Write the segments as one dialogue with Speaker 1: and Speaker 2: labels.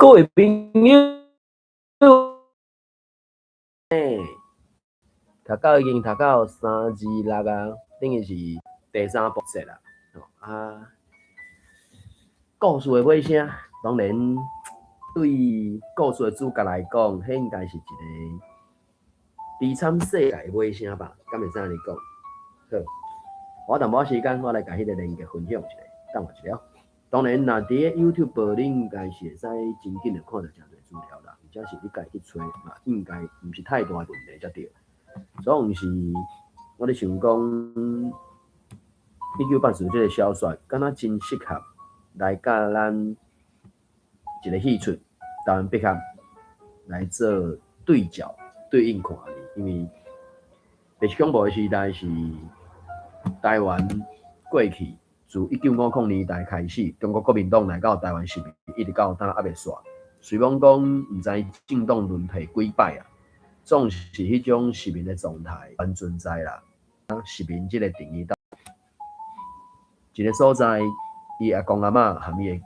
Speaker 1: 各位朋友，欸，讀到已經讀到三二六啊，等於是第三部節啦。啊，故事的尾聲，當然對故事的主角來講，彼應該是一個悲慘世界的尾聲吧？敢會使按呢講？好，我淡薄仔時間，我來共彼個連結分享一下，等我一下。當然，若佇咧 YouTube，你應該是會使真緊就看著誠濟資料啦，而且是你家己去揣嘛，應該毋是太大的問題才對。總是我咧想講，1984這個小說，敢若真適合來佮咱一個戲出台灣筆俠來做對照對應看，因為白色恐怖的時代是台灣過去。自1950年代開始，中國國民黨來到台灣殖民，一直到今猶未煞。雖罔講毋知政黨輪替幾擺啊，總是彼種殖民的狀態還存在啦。殖民這個定義到一個所在，伊阿公阿嬤含伊的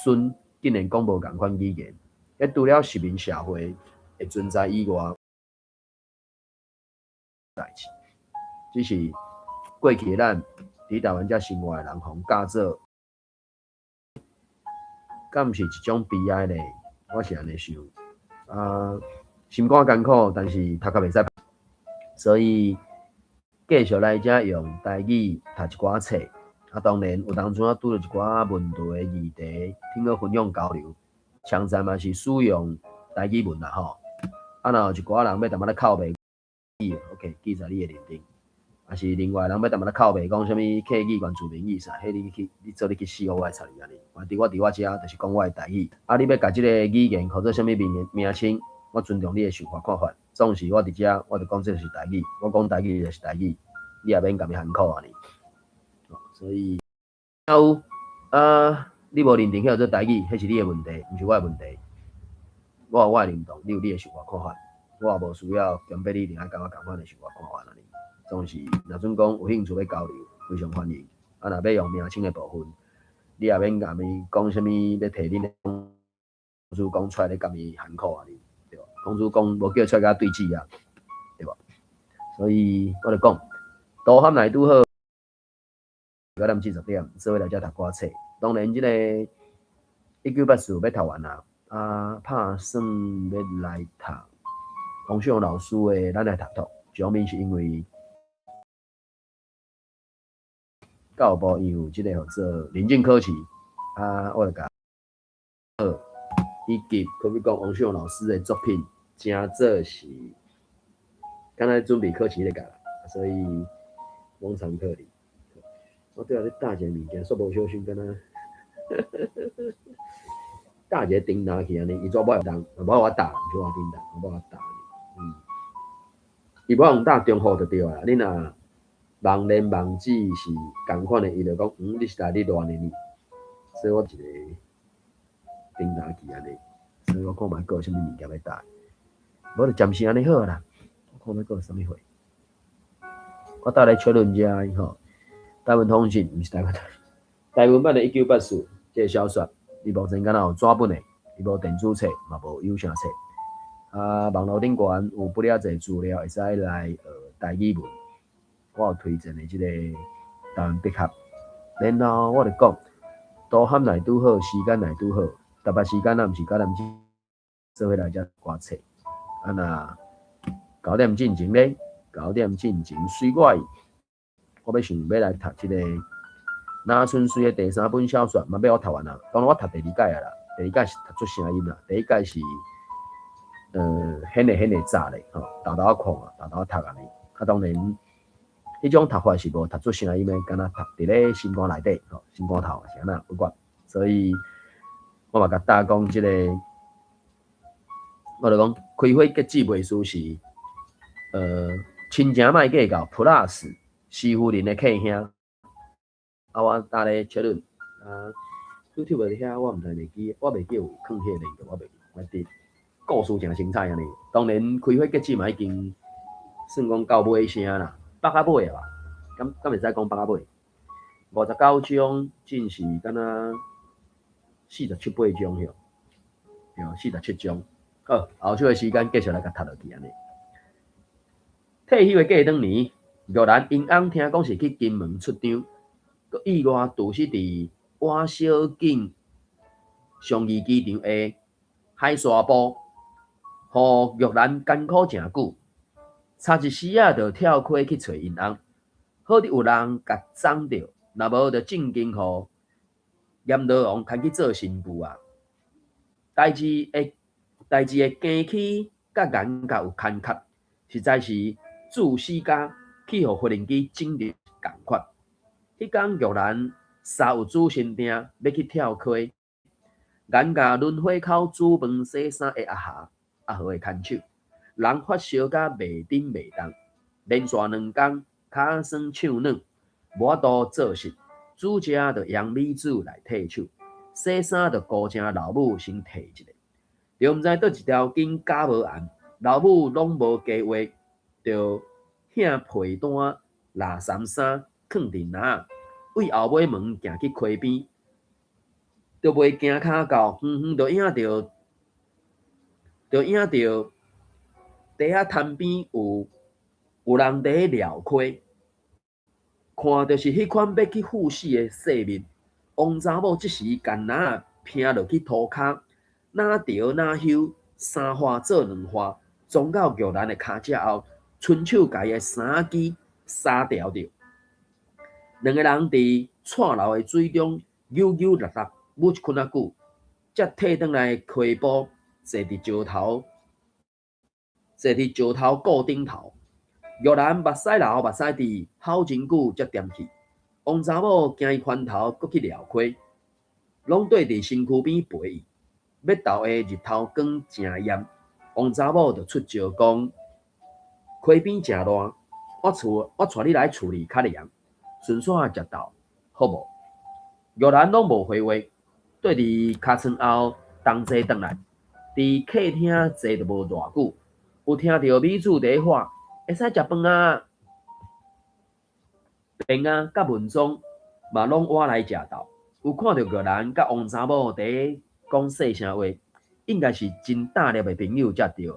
Speaker 1: 孫竟然講無仝款語言，彼除了殖民社會會存在以外，代誌，只是過去咱佇台灣遮生活的人，予教做，敢毋是一種悲哀咧？我是按呢想。啊，心肝艱苦，但是讀較袂使，所以繼續來遮用台語讀一寡冊。啊，當然有當陣仔拄著一寡問題的議題，聽個分享交流，常常嘛是使用台語文啦吼。啊，若有一寡人欲淡薄仔哭袂，OK，記在你的認定。抑是另外人欲淡薄仔哭袂講啥物客語原住民語啥，彼你去你做你去死，我會插你按呢。反正我佇我遮就是講我的台語。啊，你欲共這個語言號做啥物名名稱，我尊重你的想法看法。總是我佇遮，我就講這個是台語，我講台語就是台語，你也免共伊含苦按呢。所以有啊，你無認定彼號做台語，彼是你的問題，毋是我的問題。我有我的認同，你有你的想法看法，我也無需要強迫你一定愛佮我仝款的想法看法按呢。總是若準講有興趣欲交流，非常歡迎。啊，若欲用名稱的部分，你也免共伊講啥物，欲提恁的公主講出來咧，共伊含苦按呢，對無？公主講無叫出來共對峙啊，對無？所以我就講，杜涵來拄好9點40，做伙來遮讀歌冊。當然，這個1984欲讀完啊，啊，拍算欲來讀王秀老師的《咱來讀讀》，一方面是因為教育部伊有這個號做認證考試，啊，我就共以及可比講王秀老師的作品，誠做是敢若準備考試咧共，所以攏參考哩。我對啊，咧搭一個物件，煞無小心敢若搭一個叮當去按呢，伊煞無動，無我搭，毋是我叮當，無我搭。嗯，伊無用搭中號就對啊，你若網連網址是仝款的，伊就講，嗯，你是來咧亂的呢，所以我一個叮當去按呢，所以我看覓閣有啥物物件欲搭，無就暫時按呢好啦。我看覓閣有啥物貨，我搭咧確認遮吼，台灣通信毋是台灣，台灣版的1984這個小說，伊目前敢若有紙本的，伊無電子冊，嘛無有聲冊。啊，網路頂懸有不了濟資料，會使來學台語文。我有推薦的這個台灣筆俠，然後我就講，杜涵來拄好，時間來拄好，特別時間仔毋是9點鐘，做伙來遮歌冊。啊若九點進前咧，九點進前隨我意，我欲想欲來讀這個林春水的第三本小說，嘛欲我讀完啊。當然我讀第二擺啊啦，第二擺是讀出聲音啦，第一擺是顯會顯會早咧，吼，沓沓仔看，沓沓仔讀按呢。啊，當然。彼種讀法是無讀出聲音的，敢若讀佇咧心肝內底，吼，心肝頭是按怎不管。所以我嘛共大家講這個，我就講開花結籽袂輸是，親情莫計較，Plus 師夫人的客兄。啊，我搭咧確認，啊，YouTube 遐我毋知袂記，我袂記有囥彼個連結，我袂記，我佇故事誠精彩按呢。當然開花結籽嘛已經算講到尾聲啦。北較尾啊吧，敢會使講北較尾？59章，進是敢若47、8章許，對，47章。好，後手的時間繼續來共讀落去按呢。退休的過轉年，玉蘭𪜶翁聽講是去金門出張，閣意外墜死佇倚小境樟宜機場的海沙埔，予玉蘭艱苦誠久，差一絲仔就跳溪去揣𪜶翁。好佇有人共摠著，若無就正經予閻羅王牽去做新婦啊！代誌會加起佮顏家有牽涉，實在是注死家去予無人機整著仝款。彼工玉蘭三有主身定欲去跳溪，顏家輪火口煮飯洗衫的阿霞阿和的牽手，人發燒甲袂振袂動，連續2工跤酸手軟，無法度做事，煮食就用米煮來替手，洗衫就僱請老母先替一下。著毋知佗一條筋絞無絚，老母攏無加話，就掀被單抐衫衫囥佇籃仔，對後尾門行去溪邊，著袂行跤到，遠遠就影著地仔灘邊有人佇咧撩溪，看著是彼款欲去赴死的世面。王查某這時共籃仔拚落去塗跤，若著若休，三劃做兩劃，撞到玉蘭的跤脊後，伸手共伊的衫仔衫牢著。兩个人佇蔡流的水中扭扭搦搦，舞一困仔久，才退轉來溪埔，坐佇石頭固頂頭。玉蘭目屎流目屎滴，好真久才恬去。王查某驚伊翻頭閣去撩溪，攏綴佇身軀邊陪伊，欲鬥的日頭光誠艷，王查某就出招講：溪邊誠熱，我帶你來厝裡較涼，順紲食晝，好無？玉蘭攏無回話，綴佇尻川後同齊轉來，佇客廳坐著無偌久，有聽著美子佇咧喊：會使食飯啊！平仔佮文忠嘛攏倚來食晝，有看著玉蘭佮王查某佇咧講細聲話，應該是真大粒的朋友才對，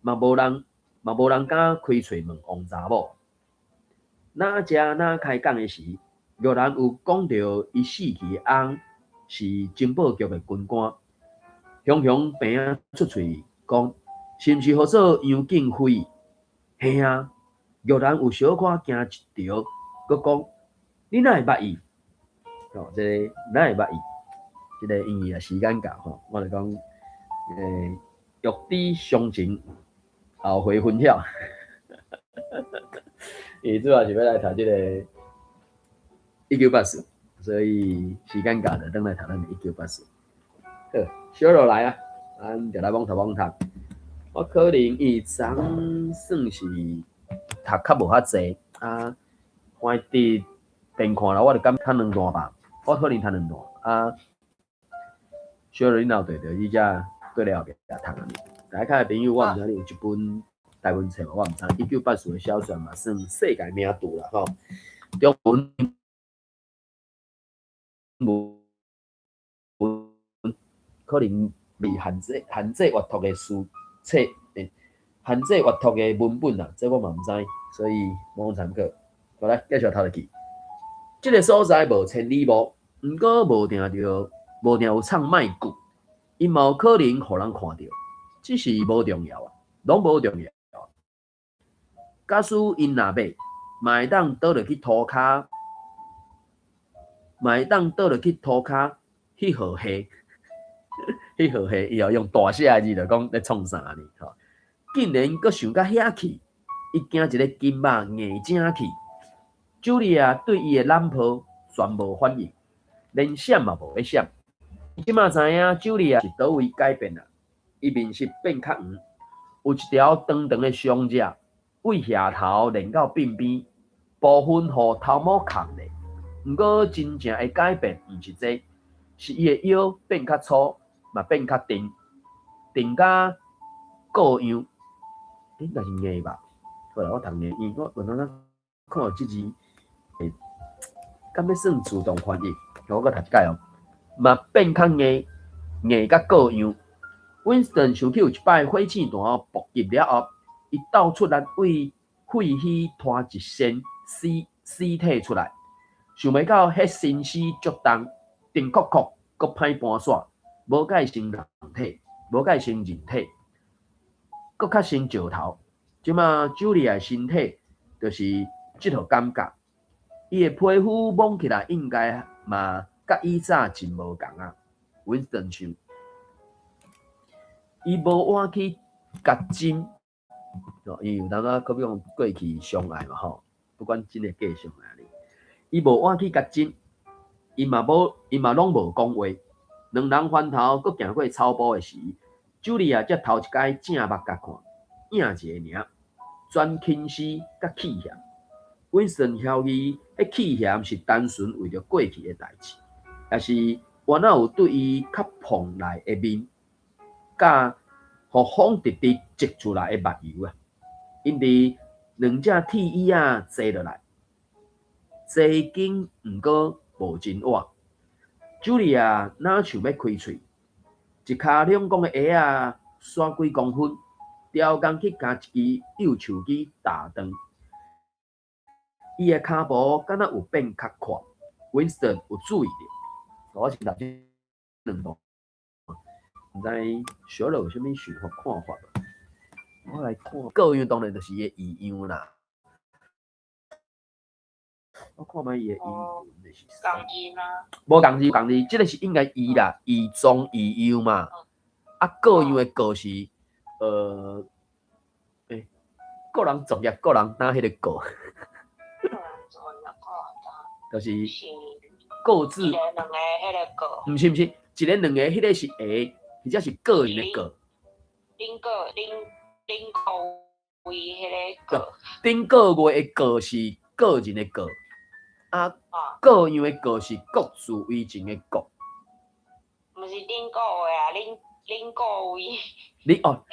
Speaker 1: 嘛無人敢開喙問王查某。若食若開講的時，玉蘭有講著伊死去的翁是情報局的軍官，雄雄平仔出喙講，是毋是號做楊景輝？嘿啊！玉蘭有小可驚一著，閣講：你哪會捌伊？吼，這个哪會捌伊？這个因為啊時間到吼，我就講，欲知詳情，後回分曉。伊主要是欲來讀這个1984，所以時間到就轉來讀咱的一九八四。好，小落來啊，咱就來罔讀罔讀。我可能伊昨算是讀較無較濟啊，反正邊看啦，我就感覺讀兩段吧，我可能讀兩段啊。小羅你若有綴著，你才綴咧後壁讀啊。大家的朋友，我毋知你有這本台文冊無，我毋知。一九八四的小說嘛，算世界名著啦吼。中文文可能未限制閱讀的書冊，限制閱讀的文本啊，這我嘛毋知，所以無參考。好來，繼續讀落去。這个所在無千里霧，毋過無定有藏賣具，伊嘛有可能予人看著，只是無重要啊，攏無重要。假使𪜶若欲，嘛會當倒落去塗跤，嘛會當倒落去塗跤彼號戲，彼號戲，伊後用大寫的字就講咧創啥呢？吼，竟然閣想到遐去，伊驚一个金肉硬正去。茱莉亞對伊的攬抱全無反應，連閃嘛無咧閃。伊這馬知影茱莉亞是佗位改變啊，伊面色變較黃，有一條長長的傷跡，對額頭連到鬢邊，部分予頭毛崁咧。毋過真正的改變毋是這，是伊的腰變較粗，嘛變較重，重甲個樣，應該是硬吧？好啦，我讀硬，因為我有當看到這字，會敢欲算自動翻譯？我閣讀一擺哦，嘛變較硬，硬甲個樣， Winston 想起有一擺火箭彈爆擊了後，伊鬥出力為廢墟拖一身屍屍體出來，想袂到彼身屍足重，重確確，閣歹搬徙，無蓋成人體，無蓋成人體，閣較成石頭。這馬茱莉亞的身體就是這套感覺，伊的皮膚摸起來應該嘛佮以早真無仝啊。Winston 想，伊無倚去共針，哦，因為有當時可比講過去相愛嘛吼，不管真的假相愛呢，伊無倚去共針，伊嘛無，伊嘛攏無講話。兩人翻頭閣行過草埔的時，茱莉亞才頭一擺正目共看，影一个爾，全輕視佮氣嫌。Winston 懷疑，彼氣嫌是單純為著過去的代誌，抑是原來有對伊較膨內的面，佮予風直直擠出來的目油啊！𪜶佇兩隻鐵椅仔坐落來，坐緊，毋過無真倚。茱莉亞若像欲開喙，一跤兩公的鞋仔徙幾公分，刁工去共一支幼樹枝打斷。伊的跤步敢若有變較快，Winston 有注意著。我先讀這兩段，毋知小樂有啥物想法看法無？我來看，各樣當然就是伊的異樣啦。我看覓伊的英文的是啥？
Speaker 2: 仝字嗎？
Speaker 1: 無仝字，仝字，這個是應該異啦，異宗異樣嘛。啊，各樣的各是，個人作業，個人擔彼個個，
Speaker 2: 個人作業，個人
Speaker 1: 就是各自。
Speaker 2: 一個兩个彼个個。
Speaker 1: 毋是毋是，一个兩个彼个是下，或者是個人的個。
Speaker 2: 頂個頂頂個月彼个個。
Speaker 1: 頂個月的個是個人的個，啊，各樣的各是各自為政的各。
Speaker 2: 毋是頂個月啊，恁恁各位。
Speaker 1: 你哦，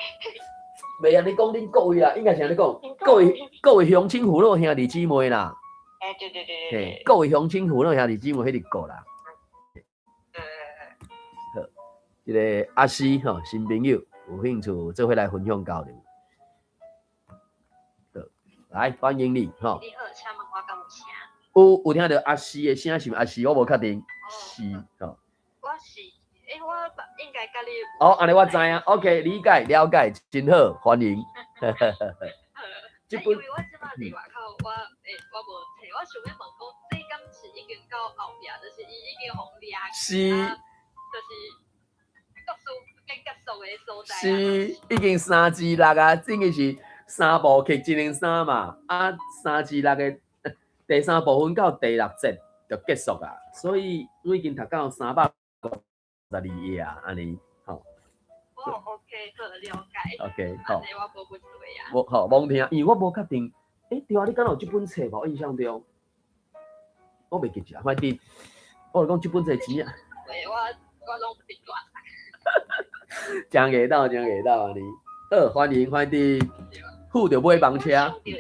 Speaker 1: 袂啊！你講恁各位啦，應該是按呢講，各位各位鄉親父老兄弟姊妹啦。
Speaker 2: 欸，對對對對對。
Speaker 1: 各位鄉親父老兄弟姊妹，彼個各啦。好，這个阿西吼，新朋友有興趣做伙來分享交流。好，來歡迎你吼。
Speaker 3: 你好，請問我敢有聲？
Speaker 1: 有聽著阿西的聲是毋阿西？我無確定。是吼。
Speaker 3: 我是，欸，我應該佮你。
Speaker 1: 哦，按呢我知影，OK，理解了解，真好，歡迎。
Speaker 3: 好，因為我這擺佇外口，我欸，我無揣，我想欲問講，這敢是已經到後壁，就是伊已經予掠
Speaker 1: 是，
Speaker 3: 就是故事變結束的所在。
Speaker 1: 是，已經三至六啊，等於是三部曲一零三嘛，啊，三至六的第三部分到第六節就結束啊，所以我已經讀到352頁啊，按呢，吼。
Speaker 3: 哦，OK，好，了解。
Speaker 1: OK，好。
Speaker 3: 我無問題啊。
Speaker 1: 無好，罔聽，因為我無確定。欸，對啊，你敢有這本冊無？印象中，我袂記得，反正我就講這本冊錢啊。
Speaker 3: 對，我攏袂亂。
Speaker 1: 真會鬥，真會鬥按呢。好，歡迎，歡迎。赴著尾班車。你。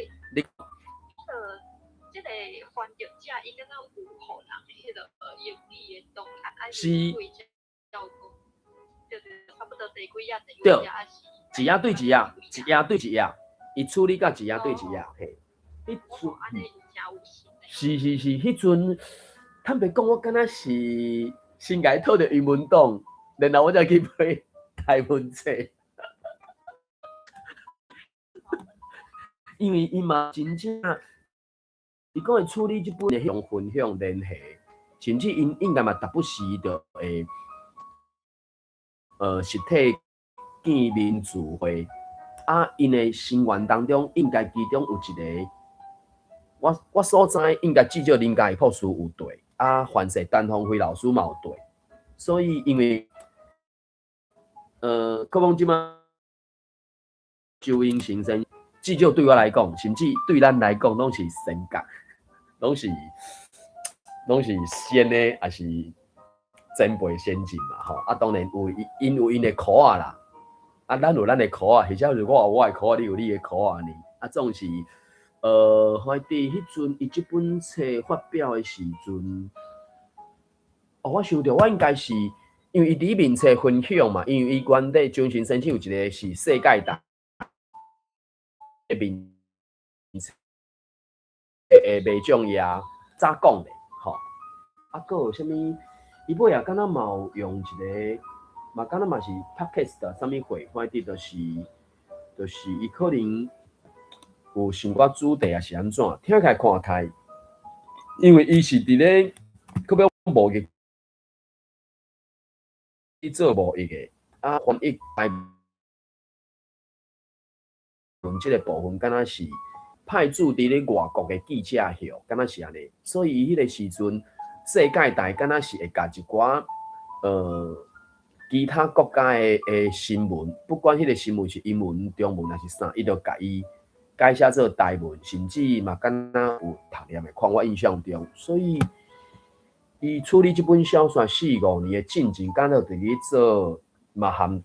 Speaker 3: 這个翻譯者伊敢若有予人彼个英語的檔案，還
Speaker 1: 是
Speaker 3: 對對，差不多第幾頁？第幾
Speaker 1: 對
Speaker 3: 頁？還是
Speaker 1: 一頁對一頁，一頁對一頁，伊處理到一頁對一頁，嘿。彼陣，是是是，彼陣坦白講，我敢若是先共伊討著英文檔，然後我才去買台文冊。因為伊嘛真正，伊講會處理這本的分享聯繫，甚至𪜶應該嘛時不時就會，實體見面聚會，啊，𪜶的成員當中應該其中有一個，我所知應該至少林嘉義博士有綴，啊，范世陳芳輝老師嘛有綴，所以因為，可講這馬周英先生，至少對我來講，甚至對咱來講，攏是神格，攏是仙的，抑是前輩先進嘛吼。啊，當然有𪜶有𪜶的箍仔啦，啊，咱有咱的箍仔，或者是我有我的箍仔，你有你的箍仔按呢。啊，總是，反正彼陣伊這本冊發表的時陣，哦，我想著我應該是因為伊佇面冊分享嘛，因為伊原底張先生有一個是世界大面冊的麥獎爺早講的吼，啊，閣有啥物？伊尾也敢若嘛有用一個，嘛敢若嘛是 podcast 啥物會，反正就是伊可能有想寡主題抑是按怎，聽起來看起來，因為伊是佇咧閣欲貿易去做貿易的，啊，翻譯台文這個部分，敢若是派駐佇咧外國的記者協，敢若是按呢，所以伊彼個時陣，世界台敢若是會共一寡其他國家的新聞，不管彼個新聞是英文、中文抑是啥，伊就共伊改寫做台文，甚至嘛敢若有讀念的款，我印象中，所以伊處理這本小說四五年的進前，敢若佇咧做嘛含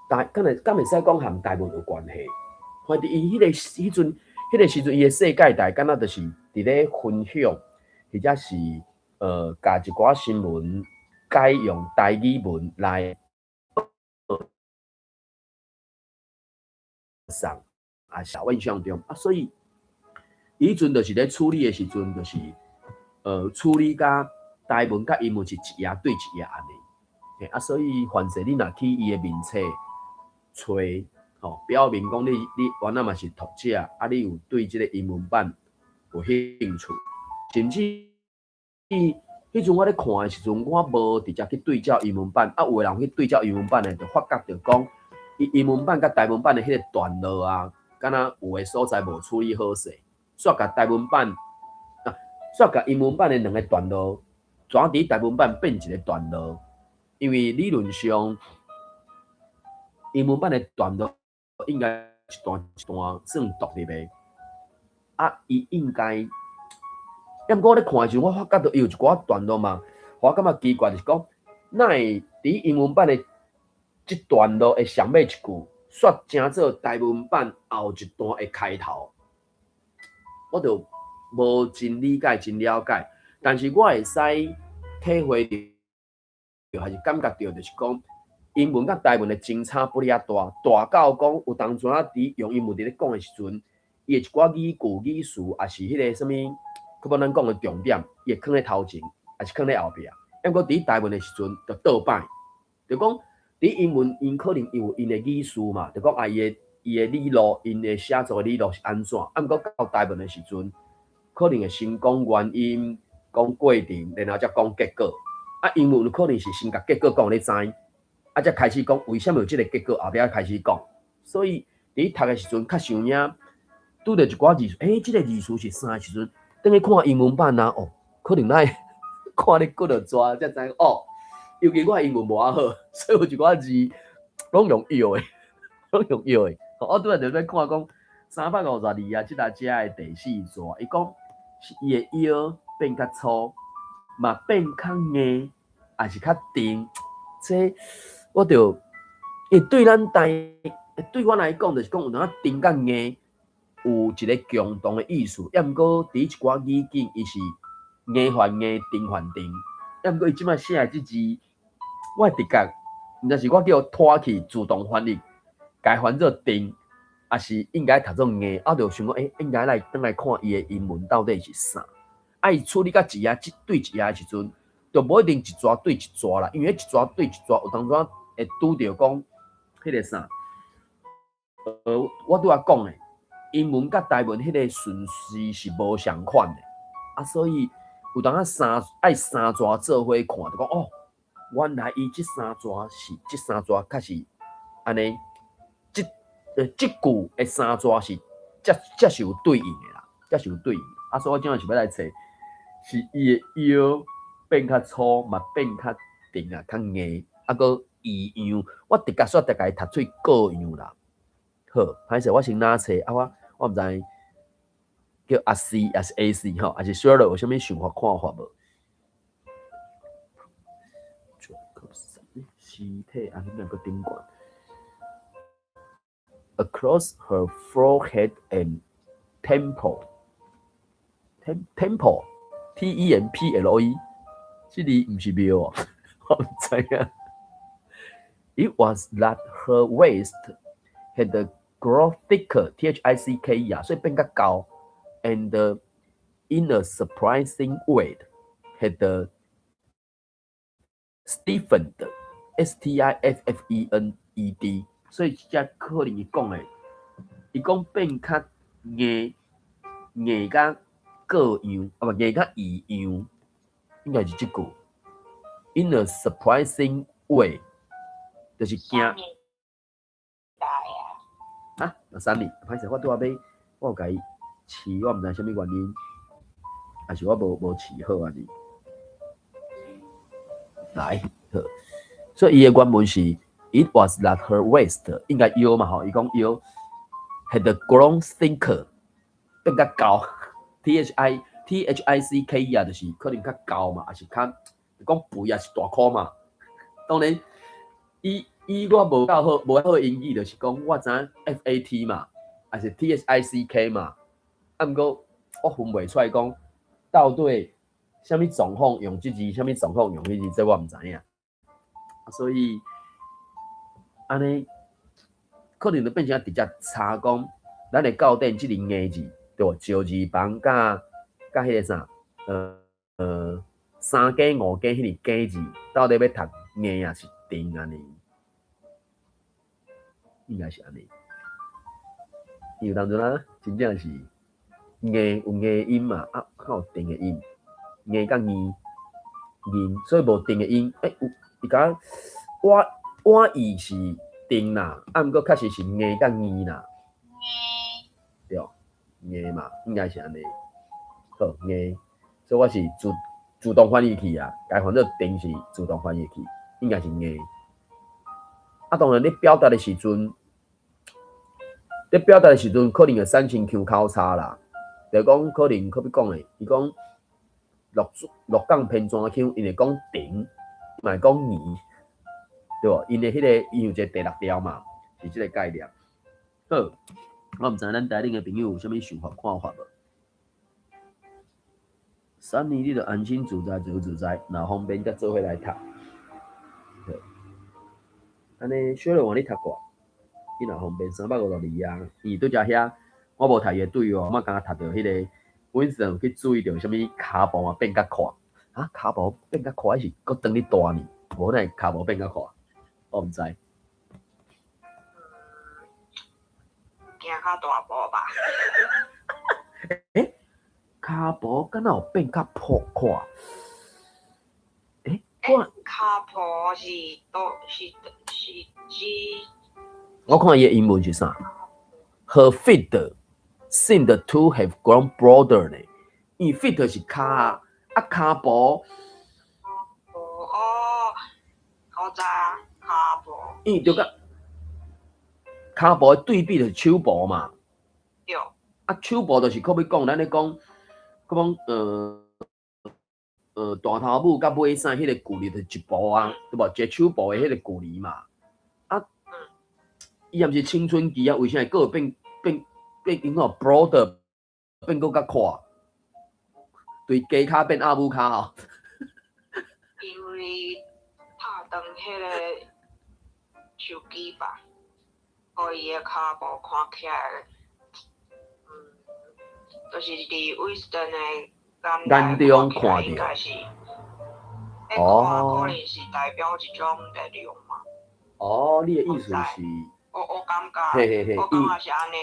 Speaker 1: 台，敢會敢會使講含台文有關係？反正伊彼個彼陣，彼個時陣，伊的世界台敢若就是佇咧分享，或者是共一寡新聞改用台語文來送，啊，是我印象中啊，所以伊彼陣就是咧處理的時陣，就是處理佮台文佮英文是一頁對一頁按呢，啊，所以凡勢你若去伊的面冊揣，吼，表明講你原來嘛是讀者，啊，你有對這個英文版有興趣，甚至彼陣我咧看的時陣，我無直接去對照英文版，啊，有的人去對照英文版的，就發覺著講，伊英文版佮台文版的彼個段落啊，敢若有的所在無處理好勢，煞共台文版啊，煞共英文版的兩个段落，轉佇台文版變一个段落，因為理論上英文版的段落應該一段一段算獨立的，啊，伊應該。毋過我咧看的時陣，我發覺著伊有一寡段落嘛，我感覺奇怪，就是講，哪會佇英文版的這段落的上尾一句，煞成做台文版後一段的開頭，我就無真理解、真了解。但是我會使體會著，還是感覺著，就是講英文佮台文的相差不爾大，大到講有當陣仔佇用英文佇咧講的時陣，伊的一寡語句、語詞，抑是彼个啥物，閣無咱講的重點，伊會囥咧頭前，抑是囥咧後壁。毋過佇台文的時陣，就倒擺，就講佇英文，𪜶可能有𪜶的語序嘛，就講啊，伊的理路，𪜶的寫作的理路是按怎？啊，毋過到台文的時陣，可能會先講原因，講過程，然後才講結果。啊，英文有可能是先共結果講予你知，啊，才開始講為啥物有這个結果，後壁開始講。所以佇讀的時陣較像影，拄著一寡字，這个字詞是啥時陣？轉去看英文版啊，哦，可能愛看咧幾落逝，才知哦。尤其我英文無遐好，所以有一寡字攏用搖的，攏用搖的。我拄仔就欲看講352啊，這搭遮的第四逝，伊講是伊的腰變較粗，嘛變較硬，抑是較沉。這我就，因為對咱台，對我來講，就是講有當仔沉佮硬有一个共同的意思，抑毋過佇一寡語境，伊是硬還硬，沉還沉。抑毋過伊這擺寫的這字，我的直覺，毋知是我叫拖去自動翻譯，共伊翻做沉，抑是應該讀做硬？我就想講，應該來轉來看伊的英文到底是啥？啊，伊處理甲一頁一對一頁的時陣，就無一定一逝對一逝啦，因為彼一逝對一逝，有當陣會拄著講彼个啥？我拄仔講的，英文佮台文彼個順序是無相款的，啊，所以有當仔三愛三逝做伙看，就講哦，原來伊這三逝是這三逝確實按呢，這句的三逝是才是有對應的啦，才是有對應。啊，所以我這擺是欲來揣，是伊的腰變較粗，嘛變較沉啊，較硬，啊，閣異樣。我直覺煞直共伊讀出各樣啦。好，歹勢，我先拿冊啊，我毋知叫阿 C 抑是 A C 吼，抑是小樂有啥物想法看法無？屍體啊，彼個頂懸。Across her forehead and temple, temple, T E M P L E，這字毋是廟哦，我毋知影。It was that her waist had grown thicker, T H I C K E 啊，所以變較厚，and in a surprising way had stiffened, S T I F F E N E D，所以這可能伊講的，伊講變較硬，硬甲個樣，啊無硬較異樣，應該是這句。In a surprising way，就是驚。
Speaker 2: 大啊！
Speaker 1: 啊，三年，歹勢，我拄仔欲，我有共伊試，我毋知啥物原因，還是我無試好按呢。來，好，所以伊的原文是 It was that her waist 應該腰嘛吼，伊講腰 had grown thicker 變較厚，T H I T H I C K E 啊，就是可能較厚嘛，還是較講肥也是大箍嘛。當然，伊我無夠好，無好英語，就是講我知影 F A T 嘛，還是 T H I C K 嘛。啊，毋過我分袂出來講到底啥物狀況用這字，啥物狀況用彼字，這我毋知影。所以按呢，可能就變成直接查講，咱的教典這個硬字，對無？石字旁佮彼個啥，三更五更彼個更字，到底欲讀硬抑是重按呢？應該是按呢。因為當陣啊，真正是硬有硬音嘛，啊，較有重的音，硬佮硬硬，所以無重的音。欸，有伊講我我意是重啦，啊，毋過確實是硬佮硬啦。對，硬嘛，應該是按呢。好，硬，所以我是自動翻譯器啊，共翻做重是自動翻譯器，應該是硬。啊，當然你表達的時陣，你表達的時陣可能會產生腔口差啦。就講可能可比講的，伊講鹿港偏山腔，𪜶會講長，嘛會講硬，對無？𪜶的彼個伊有一個第六調嘛，是這個概念。好，我毋知咱台頂的朋友有啥物想法看法無？三年你就安心自在自由自在，若方便才做伙來讀。好，按呢小樂王你讀過？你若方便352啊，伊拄則遐，我無讀伊的對話，我敢若讀著彼個 Winston 去注意著啥物跤步嘛變較闊，啊跤步變較闊，還是閣轉咧大呢？無哪會跤步變較闊？我毋知。
Speaker 2: 行較大步吧。
Speaker 1: 欸，跤步敢若有變較闊闊？欸，我
Speaker 2: 跤步是都是是指？
Speaker 1: 我看伊的英文是啥？Her feet seemed to have grown broader 呢。伊 feet 是跤啊，跤步。
Speaker 2: 哦，我知啊，跤步。
Speaker 1: 伊就佮跤步的對比就是手步嘛。
Speaker 2: 對。
Speaker 1: 啊，手步就是可比講，咱咧講，可講大頭拇佮尾指彼個距離就一步啊，對無？一個手步的彼個距離嘛。啊，伊也毋是青春期啊，為啥會閣會變變怎 broader 變閣較闊？對雞跤變鴨母跤吼。
Speaker 2: 因為拍斷彼個手機吧，予伊的跤步看起來，就是佇 Winston 的
Speaker 1: 眼中看
Speaker 2: 應該是，哦，可能是代表一種力量嘛。
Speaker 1: 哦，你的意思是？
Speaker 2: 我感覺，我感覺是按呢，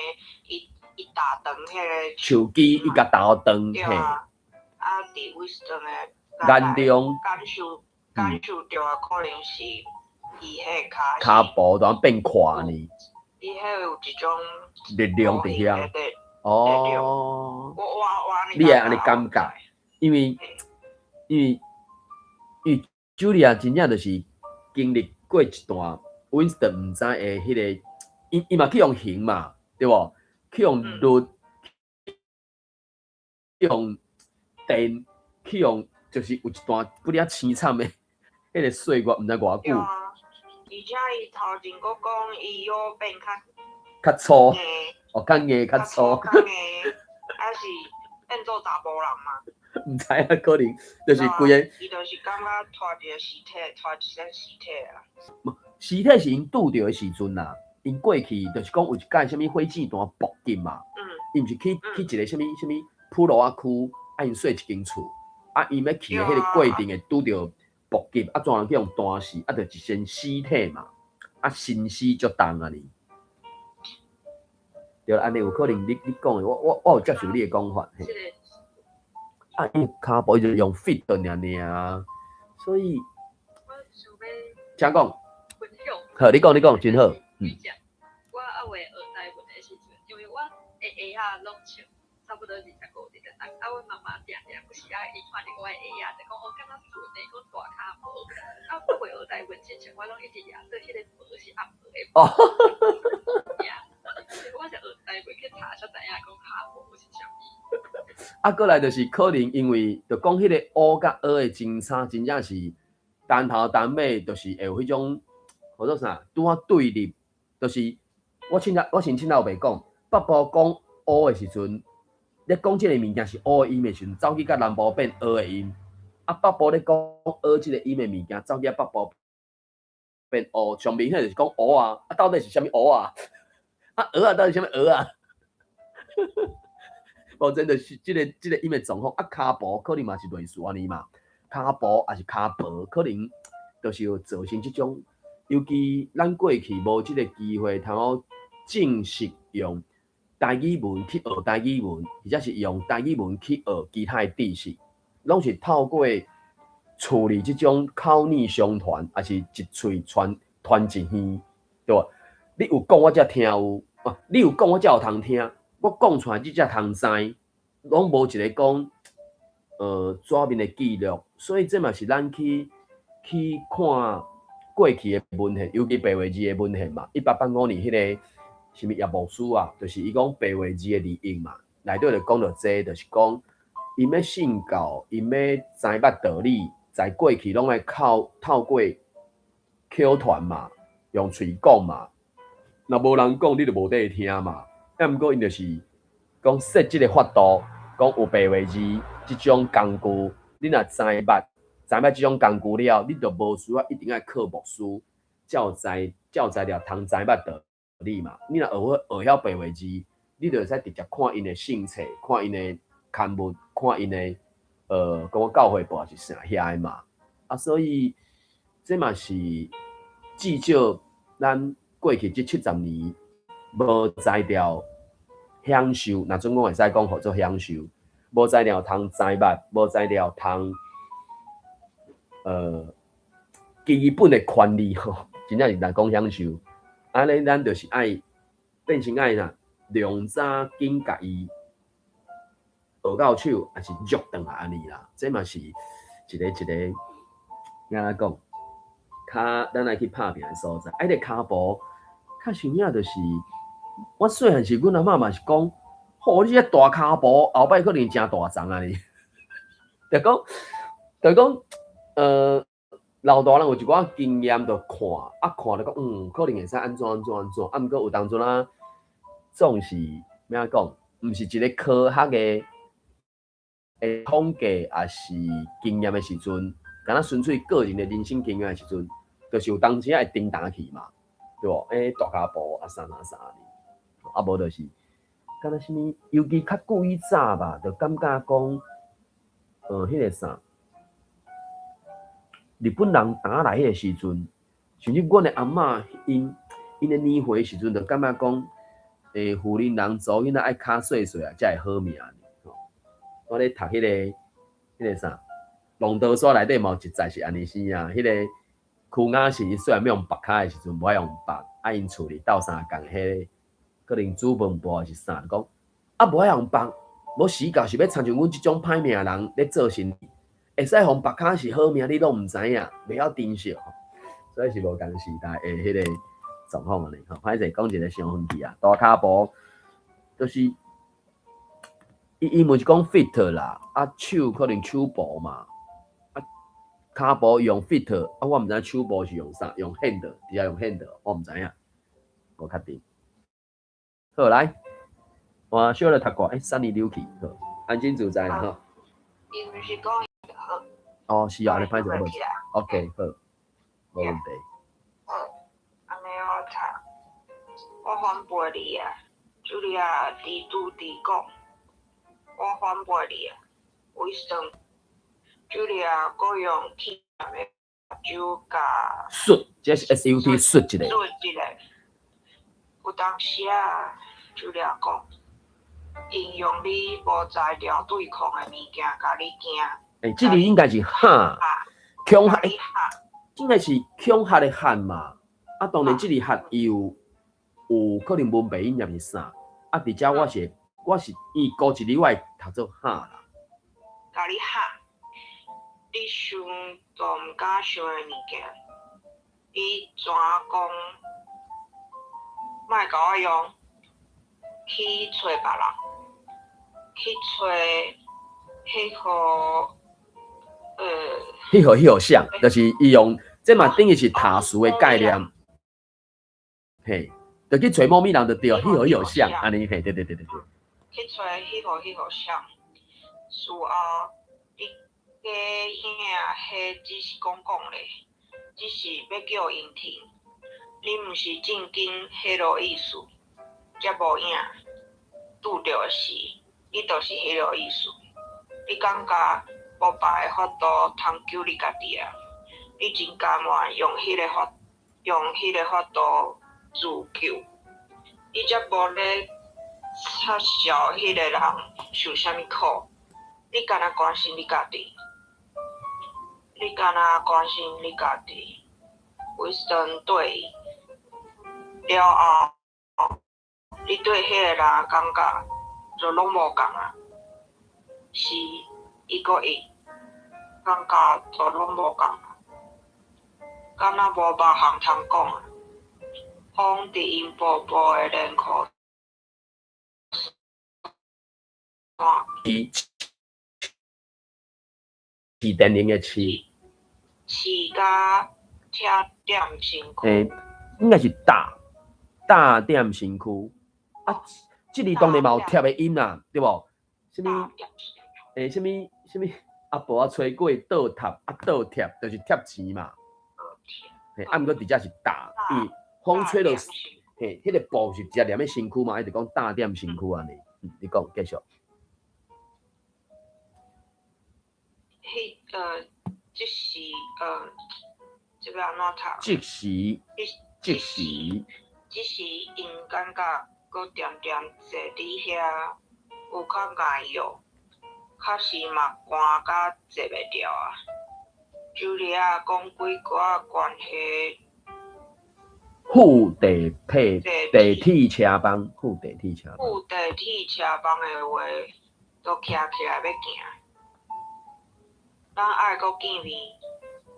Speaker 2: 伊打斷彼個
Speaker 1: 手機，伊共打斷，
Speaker 2: 對啊，啊，佇 Winston 的
Speaker 1: 眼中
Speaker 2: 感受著的可能是伊彼個
Speaker 1: 跤步當變闊呢。
Speaker 2: 伊彼有一種
Speaker 1: 力量佇遐。哦，
Speaker 2: 我
Speaker 1: 你會按呢感覺，因為茱莉亞真正就是經歷過一段，Winston 毋知的彼個，伊嘛去予刑嘛，對無？去予律，去予電，去予就是有一段不了凄慘的彼個歲月，毋知偌久。
Speaker 2: 啊，而且伊頭前閣講伊腰變較
Speaker 1: 較粗，哦，較硬較粗。
Speaker 2: 較硬，還是變做查埔人嘛？
Speaker 1: 毋知影，可能就是規个。
Speaker 2: 伊就是感覺拖著屍體，拖一身屍體啊。
Speaker 1: 屍體是𪜶拄著的時陣啦，𪜶過去就是講有一擺啥物火箭彈爆擊嘛。伊毋是去一个啥物啥物普羅仔區，啊𪜶稅一間厝，啊𪜶欲去的彼个過程會拄著爆擊，啊全人去予彈死，啊就一身屍體嘛，啊身屍足重啊呢。對，按呢有可能你講的，我有接受你的講法。啊，伊跤步伊就用 feet 爾爾，所以，請講。好，你講你講，真好。
Speaker 3: 嗯。我猶未學台文的時陣，因為我的鞋仔攏穿差不多25日的，啊，阮媽媽定定有時啊，伊看著我的鞋仔，就講哦，敢若船的，講大跤步。啊，我未學台文之前，我攏一直掠做彼個無是暗無的。
Speaker 1: 哦。
Speaker 3: 我是學台文去查才知影講跤步是啥物。
Speaker 1: 啊，過來就是可能因為就講彼個烏佮蚵的爭差，真正是單頭單尾，就是會有彼種號做啥，拄仔對立，就是我先凊彩有白講，北部講烏的時陣，咧講這個物件是烏的音的時陣，走去佮南部變蚵的音；啊，北部咧講蚵這個音的物件，走去北部變烏。上明顯就是講烏啊，啊到底是啥物烏啊？啊蚵啊，到底是啥物蚵啊？無真就是這個音的狀況。啊，跤步可能嘛是類似按呢嘛，跤步抑是跤步，可能就是有造成這種，尤其咱過去無這個機會通好正式用台語文去學台語文，或者是用台語文去學其他的知識，攏是透過厝裡這種口耳相傳，抑是一喙傳傳一耳，對無？你有講我才聽有，啊，你有講我才有通聽，我講出來你才通知，攏無一個講，紙面的記錄，所以這嘛是咱去看過去的文獻，尤其白話字的文獻嘛，1885年彼個啥物葉牧師啊，就是伊講白話字的利用嘛，內底就講著這，就是講𪜶欲信教，𪜶欲知捌道理，在過去攏愛靠透過口傳嘛，用喙講嘛，若無人講，你就無得聽嘛。啊，毋過𪜶就是講設這个法度，講有白話字這種工具，你若知捌這種工具了，你就無需要一定愛靠牧師，才有材料通知捌道理嘛。你若學曉白話字，你就會使直接看𪜶的聖冊，看𪜶的刊物，看𪜶的講教會報是啥遐的嘛。啊，所以這嘛是至少咱過去這70年無才調享受，若準講會使講號做享受，無才調通知捌，無才調通基本的權利吼，真正是難講享受。按呢，咱就是愛變成愛啥，量早緊共伊學到手，抑是約轉來按呢啦。這嘛是一个一个，按怎講，較咱愛去拍拚的所在。啊，彼个跤步較實影就是，我細漢時，阮阿嬤嘛是講，吼，你這大跤步後擺可能誠大叢啊哩。就講，老大人有一寡經驗，就看，啊看就講，可能會使按怎按怎按怎，啊，毋過有當陣啊，總是欲按怎講，毋是一個科學的統計，抑是經驗的時陣，敢若純粹個人的人生經驗的時陣，就是有當時會叮當去嘛，對無？欸，大跤步啊，啥啥啥的，啊無就是，敢若啥物，尤其較久以早吧，就感覺講，彼个啥，日本人打來彼个時陣，甚至阮的阿嬤𪜶的年歲時陣，就感覺講，婦人人查某囡仔愛跤細細啊，才會好命。我咧讀彼個啥，龍德山內底嘛有一節是按呢生啊，彼個區雅是雖然欲予縛跤的時陣無愛予縛，啊𪜶厝裡鬥相共，彼个可能煮飯盤是啥，講啊無愛予縛，無死到是欲親像阮這種歹命人咧做生意，會使予縛跤是好命，你攏毋知影，袂曉珍惜，所以是無仝時代的彼個狀況按呢吼。歹勢講一个傷遠去啊，大跤步就是伊英文是講 feet 啦，啊手可能手部嘛，啊跤步用 feet，啊我毋知手部是用啥，用 hand，直接用 hand，我毋知影，無確定。好來，換小來讀歌，欸，三年溜去，好，安心自在啦吼。
Speaker 2: 伊毋是講好。
Speaker 1: 哦，是啊，按呢歹勢。
Speaker 2: 起來。
Speaker 1: OK，好，無問題。
Speaker 2: 好，按呢我讀，我反背你啊，茱莉亞佇拄佇講，我反背你啊，為什茱莉亞閣用氣的目睭共
Speaker 1: 術，這是 SUT 術一個。
Speaker 2: 術一個。有當時啊，茱莉亞講，𪜶用你無材料對抗的物件，共你驚。
Speaker 1: 欸，這裡應該是嚇，恐嚇，
Speaker 2: 共你嚇。
Speaker 1: 應該是恐嚇的嚇嘛。啊，當然這裡嚇伊有可能文白音抑是啥。啊，佇遮我是伊估一字我會讀做嚇啦。
Speaker 2: 共你嚇，你想都毋敢想的物件，你怎講？莫共我用，去揣別人，去揣彼個
Speaker 1: 彼號啥，就是伊用，這嘛等於是塔詞的概念。嘿，就去揣某物人就對，彼號啥，按呢嘿，對對對對對。
Speaker 2: 去揣彼號啥，事後你假影彼只是講講咧，只是欲叫𪜶停。你毋是正經彼落意思，才無影。拄著的時，你就是彼落意思。你感覺無別个法度通救你家己啊？你真甘願用彼個法度自救。你才無咧插潲彼個人受啥物苦。你干焦關心你家己，你干焦關心你家己。維斯頓對伊了後，你對彼個人的感覺就攏無仝啊。是，伊閣應，感覺就攏無仝啊。敢若無別項通講啊。風佇𪜶薄薄的連褲線。
Speaker 1: 飼，飼電影的飼。
Speaker 2: 飼甲拆點身軀。
Speaker 1: 欸，應該是搭搭點身軀。啊，這裡當然嘛有貼的音啦，對無？啥物？欸，啥物？啥物？阿婆啊，吹過倒貼啊，倒貼就是貼錢嘛。嘿，啊，毋過佇遮是搭，因為風吹落，嘿，彼個布是直接黏佇身軀嘛，伊就講搭點身軀按呢。嗯，你講繼續。
Speaker 2: 彼這是這欲按怎讀？
Speaker 1: 即時，即時。
Speaker 2: 這時𪜶感覺閣恬恬坐佇遐，有較礙意，確實嘛寒甲坐袂牢啊。茱莉亞講幾句仔關係。
Speaker 1: 赴地鐵地鐵車幫，赴地鐵車幫。
Speaker 2: 赴地鐵車幫的話，就徛起來欲行。咱愛閣見面，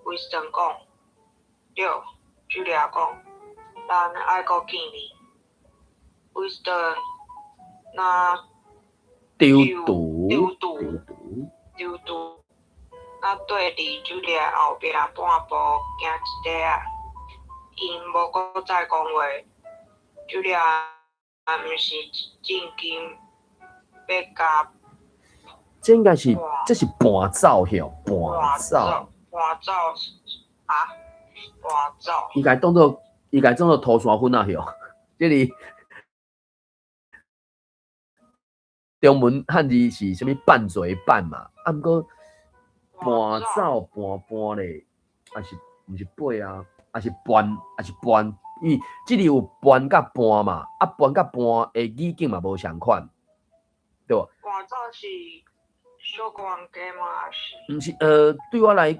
Speaker 2: 維斯頓講，對，茱莉亞講，咱愛閣見面。維斯頓，若
Speaker 1: 丟毒，
Speaker 2: 丟毒，丟毒，若對佇茱莉亞後壁半步行一塊仔，𪜶無閣再講話。茱莉亞毋是正經欲共。
Speaker 1: 這應該是，這是伴奏吼，伴奏。
Speaker 2: 伴奏啊，伴奏。
Speaker 1: 伊共當做塗山粉仔吼，這裡中文漢字是啥物拌嘴拌嘛，啊毋過伴奏伴伴咧，抑是毋是背啊？抑是伴，抑是伴，因為這裡有伴佮伴嘛，啊伴佮伴的語境嘛無仝款，對無？
Speaker 2: 伴奏是小關係嗎？
Speaker 1: 毋是，對我來。